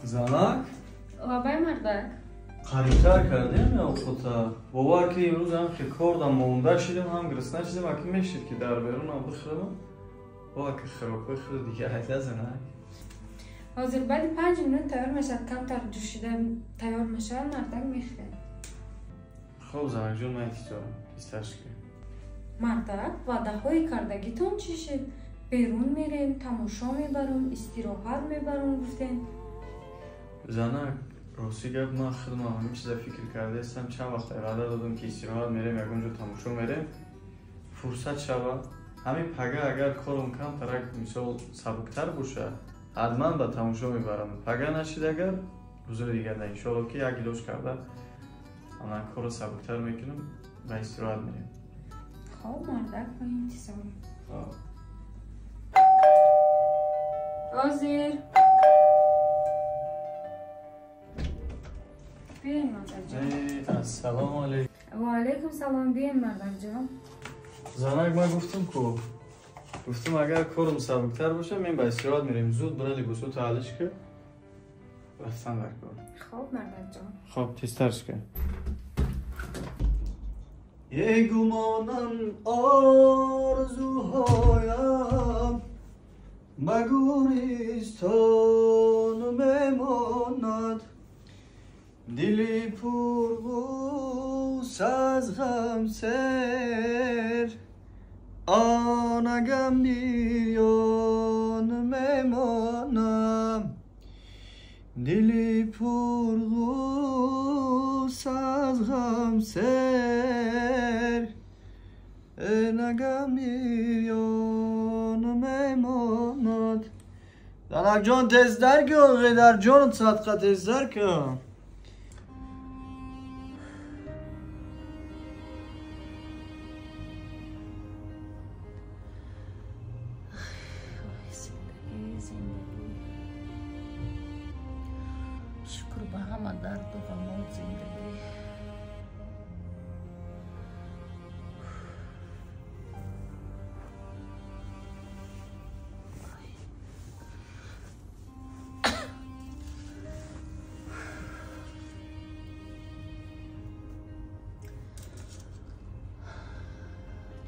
Занак? Лабай мардак. Қарибтар кардем ё хута? Бовар ки имрӯз ҳам ки кордам монда шидем, ҳам гирсна шидем, аки мешид ки дар берунам бихӯрам. Бо аки хӯрокҳои худ дига айда занак. Ҳозир баъди 5 минут тайёр мешавад, камтар ҷӯшида тайёр мешавад, мардак мехӯрад. Хоб занакҷон, ман интизорам. Тезтар шуд. Мардак, ваъдаҳои кардагитон чӣ шуд? Берун мерем, тамошо мебарам, истироҳат мебарам гуфтем. Занак, рости гап ман худам ҳамин чиза фикр кардаистам. Чанд вақт ваъда додам ки истироҳат мерем, ягон ҷо тамошо мерем. Фурсат шава. Ҳамин пага агар корам камтарак мисол сабуктар бошад, ҳатман ба тамошо мебарам. Пага нашид агар, рӯзои дигар на, иншоалло ки як илоҷ карда ана корро сабуктар мекунам, ба истироҳат мерем. Хоб мардак, мо интизорем. Хоб. Ҳозир. Биёен мардакҷон. Ассалому алайкум. Ва алайкум салом. Биёен мардакҷон. Занак, ман гуфтам ку, гуфтам агар корам сабуктар бошад, мен ба истироҳат мерем. Зуд бира либосҳо таҳлиш ки рафтан дар кор. Хоб мардакҷон. Хоб, тезтар шуд. Е гумонам орзуҳоям ба гӯристон мемонад, дили пурғус аз ғам сер, онагам бирён мемонам, дили пурғус аз ғам сер, нагам бирён мемонад. Занакҷон, тезтар кун, ғидарҷонат садқа, тезтар кун. Шукр ба ҳама дарду ғамот зиндагӣ.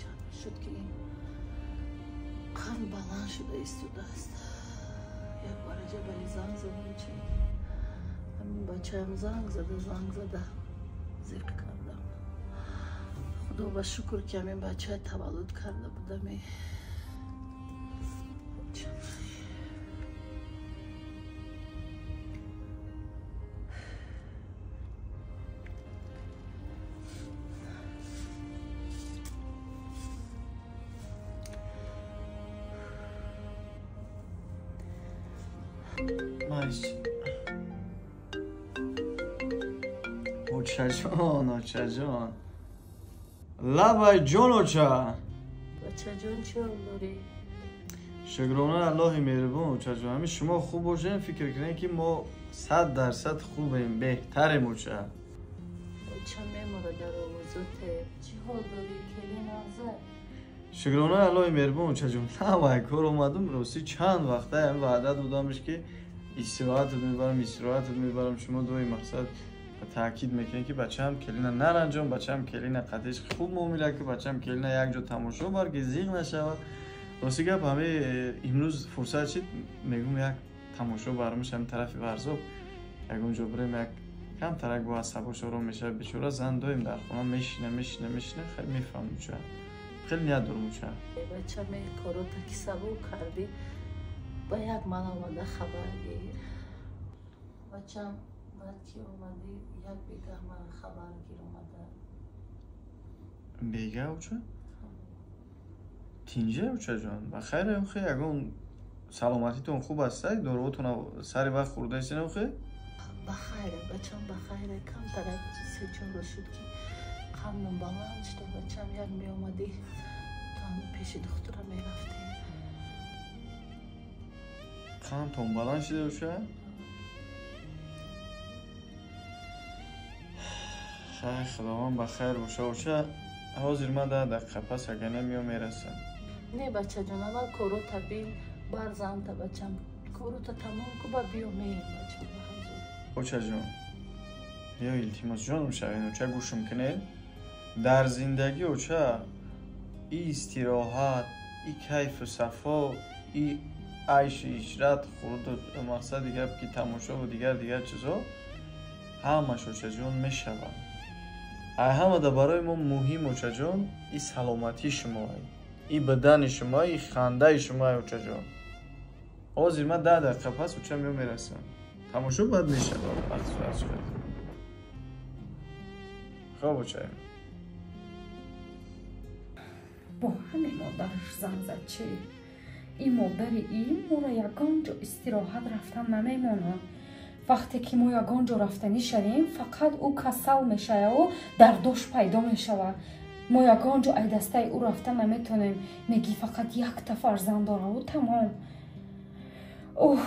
Чанд шуд ки қанд баланд шуда истодааст. Як бораҷа бали занг задам, чи ҳамин бачаам занг зада зиқ кардам. Худо ба шукр ки ҳамин бача таваллуд карда будаме. Маш. Очаҷон, очаҷон. Лабай ҷон оча. Бачаҷон, чӣ ҳол дорӣ? Шукрона Аллоҳи меҳрубон очаҷон. Ҳамин шумо хуб бошем, фикр кунем ки мо 100% хубем, беҳтарем оча. Оча мемора дар овозоте. Чӣ ҳол дорӣ, келин аза? Шукрона Аллоҳи меҳрубон очаҷон. Навай кор омадам, ростӣ чанд вақта ҳам ваъда додамш ки истироҳатат мебарам, истироҳатат мебарам. Шумо дуои мақсад таъкид мекунед ки бачаам келина наранҷон, бачаам келина қатиш хуб муомила ки, бачаам келина якҷо тамошо бар ки зиқ нашавад. Рости гап ҳами имрӯз фурсат шид, мегӯм як тамошо бармиш ҳами тарафи Варзоб ягон ҷо бирем, як камтарак бо асабош ором мешавад. Бечора зан доим дар хона мешина, мешина, мешина, хеле мефаҳмам ча. Хеле ният дорам ча. Бачаме корота ки сабук кардӣ, ба як ман омада хабар гир. Бачам баъд ки омадӣ, як бегаҳ ман хабар гир омада. Бегаҳ оча? Тинҷа очаҷон? Ба хайр охе, ягон саломатитон хуб аст, доруҳотон сари вақт хӯрдаистен охе? Ба хайре, бачам, ба хайре. Камтарак се-чор рӯз шуд ки қандам баланд шуда. Бачам, як меомадӣ, то ҳамин пеши духтура мерафтем. Қандтон баланд шуда оча? Хайр, Худованд ба хайр боша оча. Ҳозир ман 10 дақиқа пас агар намеом мерасам. Не бачаҷон, аввал корота бин, барзанта бачам. Корото тамом ку, ба биё мерем бачам ба ҳазур. Очаҷон, ё илтимос ҷоном шавед, оча гӯшам кунед. Дар зиндагӣ оча и истироҳат, и кайфу сафо, и айшу ишрат, хурду мақсади гап ки тамошову дигар дигар чизо ҳамаш очаҷон мешавад. Ай ҳамада барои мо муҳим очаҷон и саломатии шумоай, и бадани шумоай, и хандаи шумоай очаҷон. Ҳозир ман 10 дақиқа пас оча мео мерасам. Тамошо баъд мешавад вақти соат шуд. Хоб очаем. Бо ҳаме модараш занг зад чи? Ин модари ин моро ягон ҷо истироҳат рафтан намемонад. Вақте ки мо ягон ҷо рафтанӣ шавем, фақат ӯ касал мешавад, дардош пайдо мешавад. Мо ягон ҷо ай дастаи ӯ рафта наметонем. Мегӣ фақат якта фарзанд дора, ӯ тамом. Уф,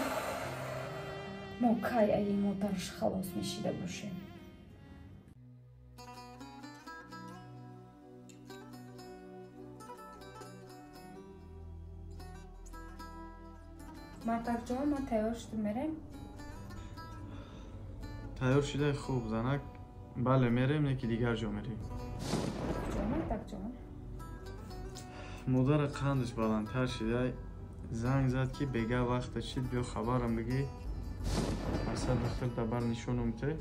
мо кай ай ин модараш халос мешида бошем? Мардакҷон, ман тайёр шудам, мерем? Тайёр шудай хуб, занак. Бале, мерем, не ки дигар ҷо мерем. Куҷо, мардакҷон? Модара қандаш баландтар шидай. Занг зад ки бега вақта шид, биё хабарам бигӣ. Асад духтар дабар нишонум те.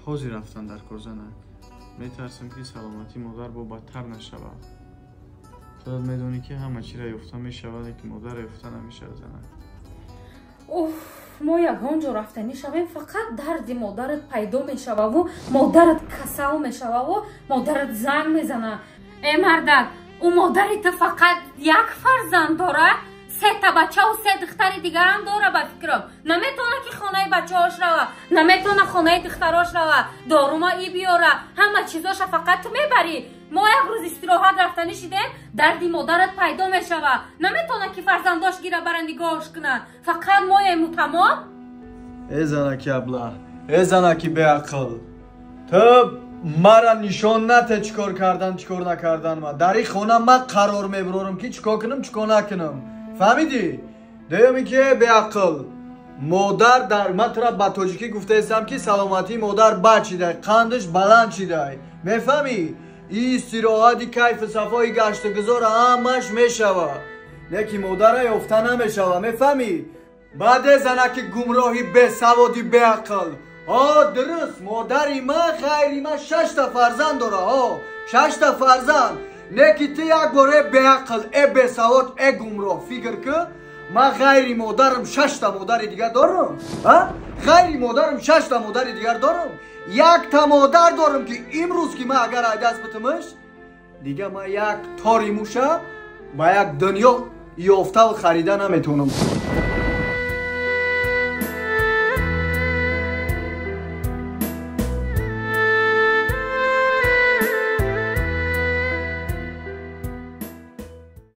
Ҳозир рафтан дар кор занак. Метарсам ки саломатии модар бо бадтар нашавад. Худат медонӣ ки ҳама чиро ёфта мешавад, ки модарро ёфта намешавад занак. Уф, мо ягон ҷо рафтанӣ шавем, фақат дарди модарат пайдо мешававу модарат касал мешававу модарат занг мезана. Э мардак, ӯ модари ту фақат як фарзанд дорад, сета бачаву се духтари дигарам дора ба фикрам. Наметавона ки хонаи бачаҳош рава, наметавона хонаи духтарош рава, дорума и биёра, ҳама чизоша фақат ту мебарӣ. Мо як рӯз истироҳат рафтанӣ шидем, дарди модарат пайдо мешавад. Наметавона ки фарзандош гира бара нигоҳш кунад. Фақат моему тамом. Э занаки абла, э занаки беақл, ту мара нишон нате чӣ кор кардан, чӣ кор накардан. Ма дар ин хона ман қарор мебарорам ки чӣ кор кунам, чӣ кор накунам. Фаҳмидӣ? Дуюм ки беақл, модар дар ман тура ба тоҷикӣ гуфтаистам ки саломатии модар бад шидай, қандаш баланд шидай. Мефаҳмӣ? Истироҳати кайфу сафои гаштугузор ҳамаш мешавад, лекин модара ёфта намешавад. Мефаҳмӣ? Баъде занаки гумроҳи бесаводи беақл. О, дуруст, модари ман ғайри ман 6 фарзанд дора. О, 6 фарзанд. Неки ту як бор э беақл, э бесавод, э гумроҳ фикр кун, ман ғайри модарам 6 модари дигар дорам? Ғайри модарам 6 модари дигар дорам? Якта модар дорам ки имрӯз ки ман агар ай даст битумаш, дига ман як тори муша ба як дунё ёфтаву харида наметавонам.